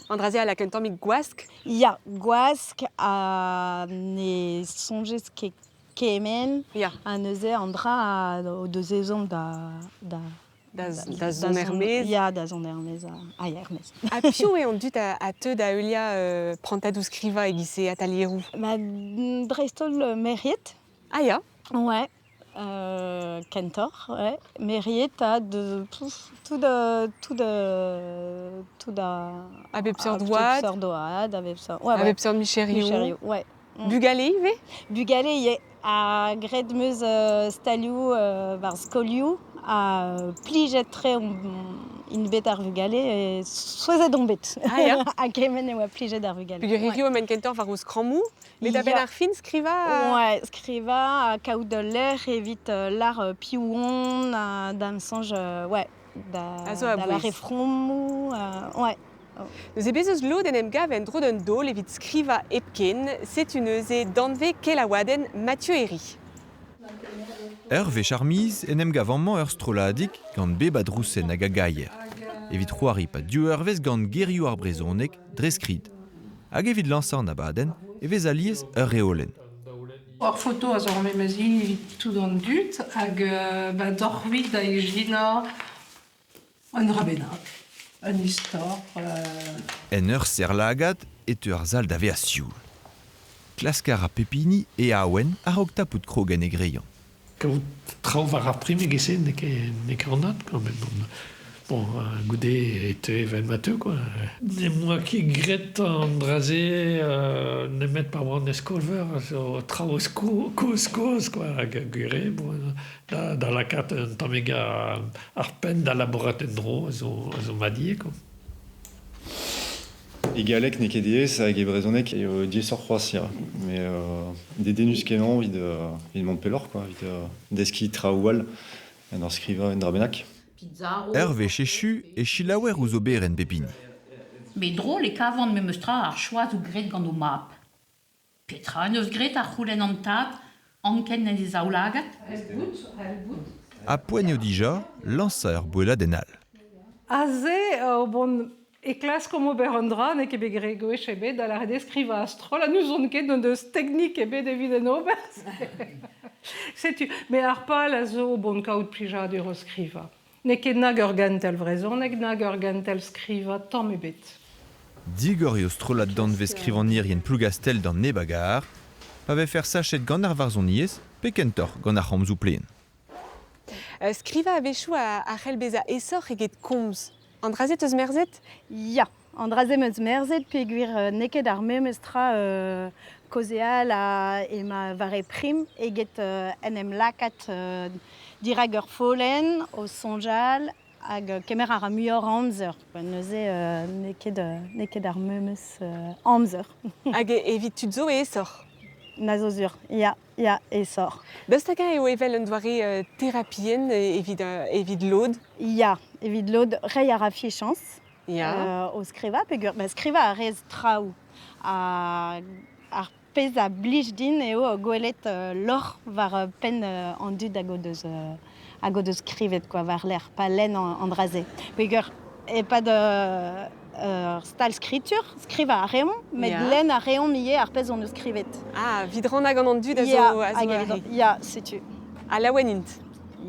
An dra-se a lak un tammig gwask? Ya, gwask ha ne soñjez ket kement. Ha neuze an dra o deus ezhomm da, da Da, da zont er-maez. Ya, da zont er-maez. Ah, ya, er-maez. Ha piv eo an dud a teu da heuliañ prantadoù skrivañ e-giz-se atalieroù? Ma, dreist-holl merc'hed. Ah ya. Ouais. Kentoc'h, ouais. Merc'hed ha de pouf, tout de tout de tout a A bep seurt a bep oad. seurt oad, a bep seurt ouais, A ouais. bep seurt micherioù. Micherioù, ouais. Bugale ivez? Bugale ivez. Ha graet 'm eus stalioù war skolioù ha plijet-tre int bet ar vugale e souezhet on bet. Ah ya. Ha kement e oa plijet ar vugale. Peogwir hiziv emaint kentoc'h war o skrammoù, met a-benn ar fin skrivañ... Ouais, skrivañ ha kaout ul lec'h evit lâr piv on ha da'm soñj ouais, da, A zo a da lâr bouez. e fromoù, ouais. Neuze bez eus lod en em gav en-dro d'un daol evit skrivañ hepken, setu neuze danvez kelaouadenn Mathieu Herry. Ur wech ar miz en em gav amañ ur strolladig gant bep a drousenn hag a gaier. Evit c'hoari pa div eurvezh gant gerioù ar brezhoneg dre skrid. Hag evit lañsañ an abadenn e vez alies ur reolenn. Ur foto a zo ar memes hini evit tout an dud hag ba dorvit da ijinañ un dra bennak, un istor. En ur serr-lagad e teu ar sal da vezañ sioul. Klask a ra pep hini e awen a-raok tapout krog en e greion. Kaout traoù war ar prim e-giz-se n'eo ket n'eo ket anat quoi, met bon, bon goude e teu evel ma teu quoi. N'em boa ket graet an dra-se nemet pa oan e skol-veur, zo traoù kozh-kozh quoi, hag gwir eo, bon, da, da lakaat un tammig ar penn da labourat en-dro a zo, a zo mat ivez quoi. E galleg n'eo ket diaes hag e brezhoneg eo diaesoc'h c'hoazh ya. Met dedennus-kenañ evit evit mont pelloc'h quoi, evit deskiñ traoù all en ur skrivañ un dra bennak. Ur wech echu e selaouer ouzh oberenn pep hini. Met drol e kavan memes tra ar choaz zo graet gant ho mab. Petra en deus graet a c'houlenn an tad, anken en e zaoulagad? Ha poent eo dija lañsañ ur boelladenn all. Aze, bon, e klaskomp ober un dra, n'eo ket bet graet gwech ebet, da lâret eo skrivañ a-stroll, ha n'ouzon ket n'hon deus teknik ebet evit en ober. Setu, met ar pal a zo bon kaout plijadur o skrivañ. N'eo ket nag ur gentel vrezhonek, nag ur gentel skrivañ tamm ebet. Digor eo strollad danvez skrivagnerien Plougastell d'an neb a gar, pa vefer sachet gant ar varzhoniezh pe kentoc'h gant ar c'homzoù plaen. Skrivañ a-wechoù a c'hell bezañ aesoc'h eget komz. An dra-se 'teus merzet? Ya, an dra-se 'm eus merzet peogwir n'eo ket ar memes tra kaozeal ha ema war e prim eget en em lakaat Dirak ur follenn, o soñjal, hag kemer a ra muioc'h amzer. Neuze n'eo ket, n'eo ket ar memes amzer. Hag evit tud zo aesoc'h? Na zo sur, ya, ya, aesoc'h. Daoust hag-eñ eo evel un doare terapienn evit, evit lod? Ya, evit lod, reiñ a ra fichañs. Ya. O skrivañ, peogwir ba, skrivañ a rez traoù. Ha ar pezh a blij din eo gwelet lorc'h war penn an dud hag o deus hag o deus skrivet quoi war-lerc'h pa lenn an dra-se. Peogwir e-pad ur stal skritur, skrivañ a reomp, met lenn a reomp ivez ar pezh hon eus skrivet. Ah, evit rannañ gant an dud a zo a zo aze. Ya, setu. Ha laouen int.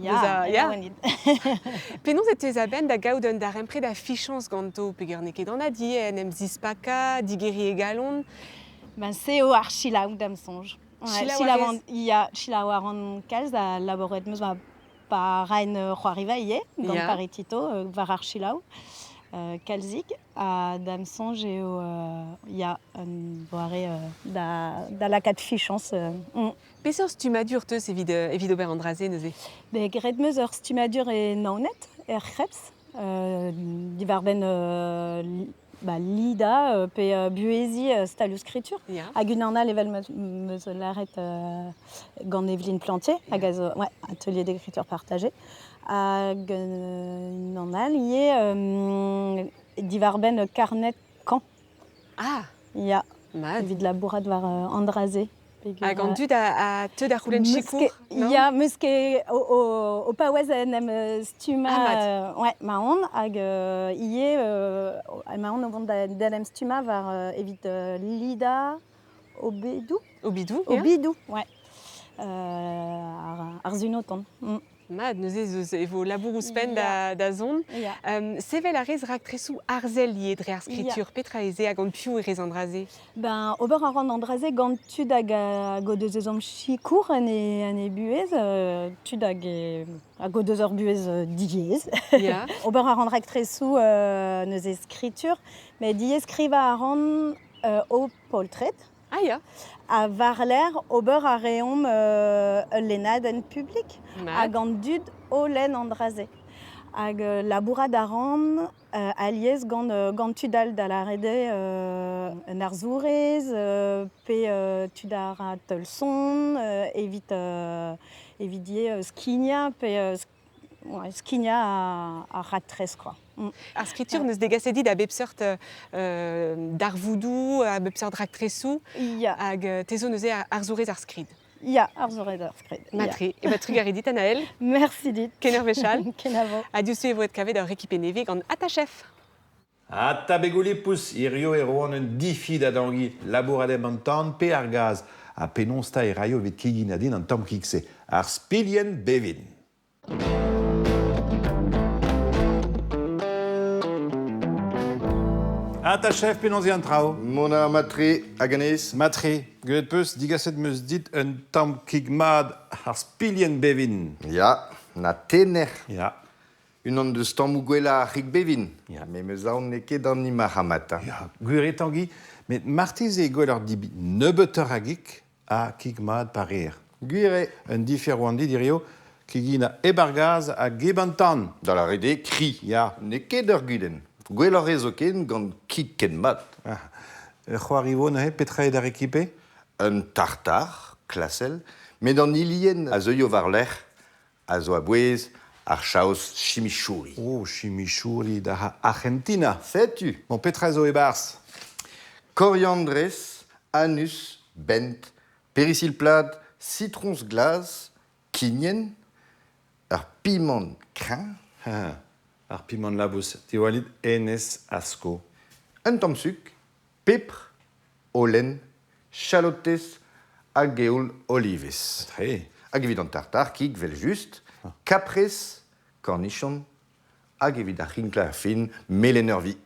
Ya, laouen int. Penaos e teus a-benn da gaout un darempred a fichañs ganto peogwir n'eo ket anat ivez en em zispakañ, digeriñ e galon? Ben, se eo ar selaou da'm soñj. Selaou Ya, selaou a ran kalz ha labouret 'm eus ma pa raen c'hoariva ivez, gant Paritito, war ar selaou, kalzik. Ha da'm soñj eo ya, un doare da lakaat fichañs. Peseurt stummadur 'teus evit, evit ober an dra-se neuze? Ben, graet 'm eus ur stummadur e Naoned, er C'hreps, diwar-benn ba, lidañ pe buheziñ stalioù skritur. Hag unan all evel 'm eus lâret gant Evelyne Plantier, hag a zo ouais, atelier d'écriture partagée. Hag unan all ivez diwar-benn karned kañv. Ah! Ya, Mat. evit labourat war an dra-se. Hag an dud a teu da c'houlenn sikour? Ya, 'meus ket o paouez en em stummañ. Ah, ouais, 'maon hag ivez emaon o vont d'en em stummañ war evit lidañ obedoù. Obidoù, ya. Obidoù, ouais. Ar sunotan. Mat, neuze ez eus, e vo labour ouzhpenn da zont. Sevel a rez raktresoù arzel ivez dre ar skritur. Petra ez eo ha gant piv e rez an dra-se? Ben, ober a ran an dra-se gant tud hag hag o deus ezhomm sikour en e, en e buhez, tud hag, hag o deus ur buhez diaes. Ober a ran raktresoù neuze skritur, met ivez skrivañ a ran o poltred. Ah ya. Ha war-lerc'h ober a reomp ul lennadenn publik hag an dud o lenn an dra-se. Hag labourat a ran alies gant, gant tud all da lâret eo un arzourez pe tud a ra taol-son evit evit ivez skignañ pe ouais, skignañ ar raktres quoi. Ar skritur n'eus degaset dit a bep seurt darvoudoù, a bep seurt raktresoù. Ya. Hag te zo neuze arzourez ar skrid. Ya, arzourez ar skrid. Matre. E ba trugarez dit, Anaël. Merci dit. Ken ur wech all. Kenavo. Ha diouzhtu e vo kavet ur rekipe nevez gant Attachef. Ata begolipous, hirio e roan un difi da Dangi, labourat an tan pe ar gaz, ha penaos 'ta e raio evit keginañ din an tamm kig-se, ar spilhenn bevin. Ata chef, penaos eo an traoù? Mont a matre hag anez. Matre, gwelet peus digaset 'm eus dit un tamm kig mat ar spilhenn bevin. Ya, na tener. Ya. Unan deus tammoù gwellañ ar c'hig bevin. Ya. Me 'm eus aon n'eo ket an hini marc'hamatañ. Ya, gwir eo Tangi, met marteze eo gwelloc'h debriñ nebeutoc'h a gig ha kig mat pa reer. Gwir eo. Un difer oan dit hirio, keginañ hep ar gaz hag hep an tan. Da lâret eo kri. Ya. N'eo ket ur gudenn. Gwelloc'h eo zoken gant kig ken mat. Ah. C'hoari vo neuze, petra eo da rekipe? Un tartar, klasel, met an hilienn a zeuio war-lerc'h a zo a-bouez ar chaos chimichurri. Oh, chimichurri da Arc'hentina. Setu. Bon, petra zo e-barzh? Koriandrez, anus, bent, perisil plat, sitroñs glas, kignen, ur pimant kreñv. Ar pimant labous, diwallit hennezh a sko. Un tamm suk, pepr, holen, chalotez hag eoul olivez. Tre. Hag evit an tartar, kig 'vel-just, kaprez, kornichon, hag evit ar c'hinklañ fin, melen ur vi.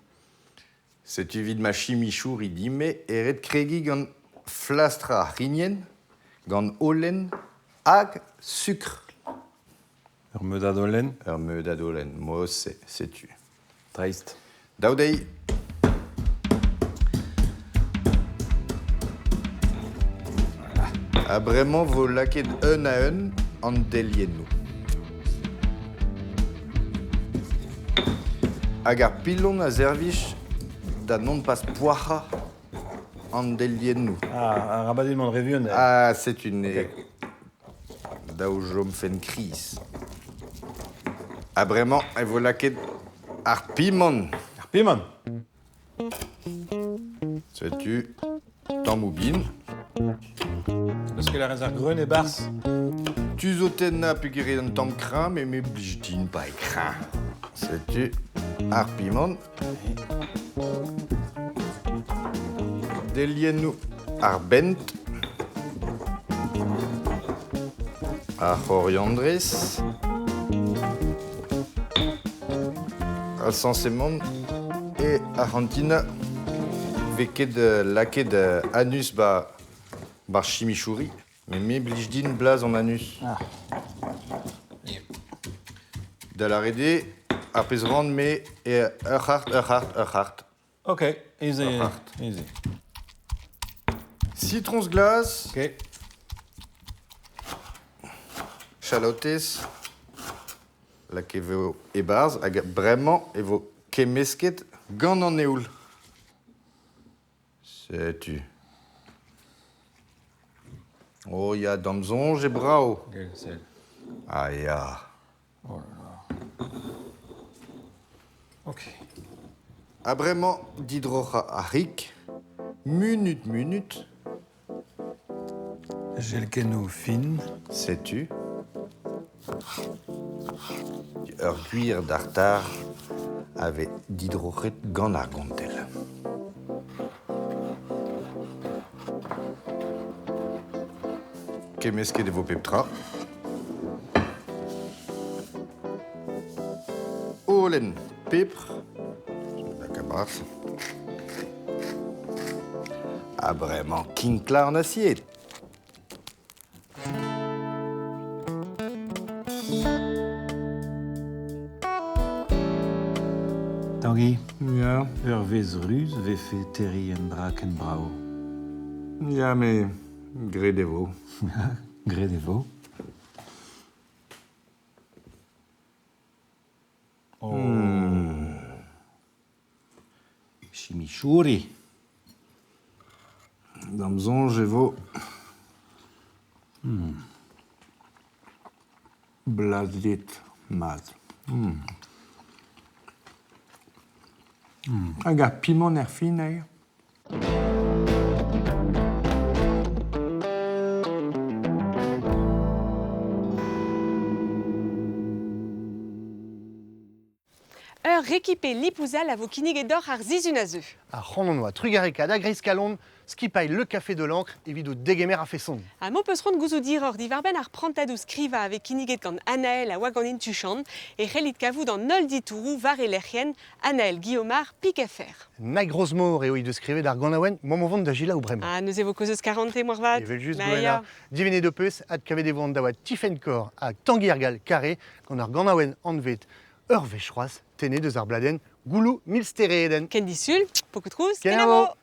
Setu evit ma chimichouri din-me e ret kregiñ gant flastrañ ar c'hignen, gant holen hag sukr. Ur meudad holen? Ur meudad holen, mod-se, setu. Dreist. Daou deiz. Ha bremañ vo lakaet un-a-un an deliennoù. Hag ar pilon a servij da non pas poac'hañ an deliennoù. Ah, arabat eo mont re vuan. Ah, setu ne... Daou chom fenn kriz. Ha bremañ e vo lakaet ar pimant. Ar pimant? Setu tammoù bin. Eus ket a rez ar greun e-barzh? Tu zo tennañ peogwir eo un tamm kreñv met me blij din pa eo kreñv. Setu ar pimant. Deliennoù ar bent. Ar c'horiandrez. Al sañsemant e Arc'hantina vez ket lakaet anus 'ba 'bar chimichurri. Met me blij din blaz an anus. Ah. Da lâret eo, ar pezh 'ran me eo ur c'hart, ur c'hart, ur c'hart. Ok, easy. Easy. Sitroñs glas. Ok. Chalotez. Lakaet e vo e-barzh hag bremañ e vo kemmesket gant an eoul. Setu. Oh ya, d'am soñj eo brav. Sell. Ah ya. Oh là là. Ok. Ha bremañ didroc'hañ ar c'hig, munut munut. Jelkennoù fin. Setu. Ur gwir dartar a vez didroc'het gant ar gontell. Kemmesket e vo pep tra. Holen, pepr, laka bras. Ha bremañ kinklañ an asied. Tangi, Ya. ur vezh ruz 'vefe terriñ un dra ken brav. Ya, met graet e vo. Graet e vo. Oh. Chimichurri. D'am soñj e vo Blazet mat. Hag ar pimant er fin eo? Ur rekipe lipouzal a vo kinniget deoc'h ar sizhun a zeu. Ar c'hant on oa trugarekaat a-greiz-kalon skipailh Le Café de l'Encre evit o degemer a-feson. Ha m'ho peus c'hoant gouzout hiroc'h diwar-benn ar prantadoù skrivañ a vez kinniget gant Anaël ha Wagannin Tuchant e c'hellit kavout an holl ditouroù war e lec'hienn Anaël Guillaumard Pic.fr. Nag Rozmor eo he deus skrivet ar ganaouenn Mamm o vont da selaou bremañ. Ha neuze vo kaoz eus karante moarvat. Evel-just, Ma Gwenna. ya. Divennet ho peus, adkavet e vo an daouad Tifenn-Kor ha Tangi ar Gall Carré gant ar ganaouenn anvet Ur wech c'hoazh, tennet eus ar bladenn Gouloù milsteredenn. Ken disul, pokout rouz, Kenavo!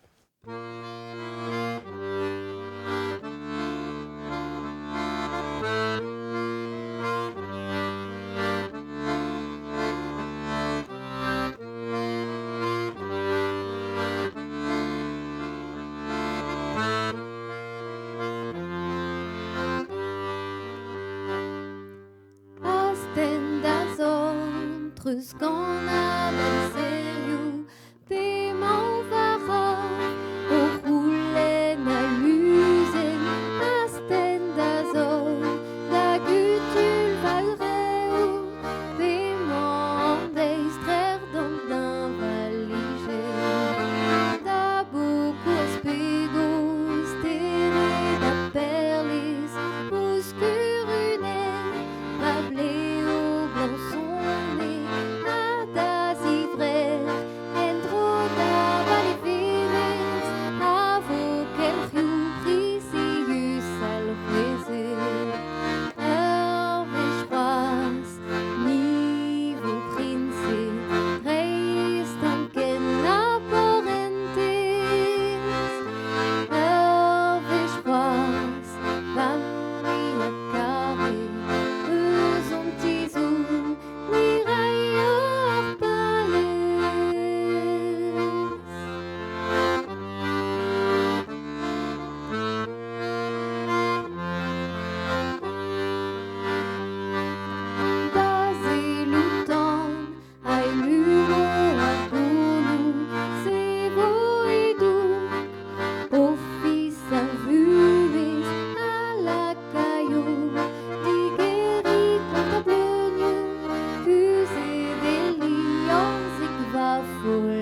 Astenn da zorn treuz gant avel serrioù P'emañ va c'horf o c'houlenn aluzen Astenn da zorn da gutul va ureoù P'emañ an deiz trec'h d'an deñvalijenn Da bokoù az pego stered ha perlez Ouzh kurunenn Va blev glañsone ha da foll.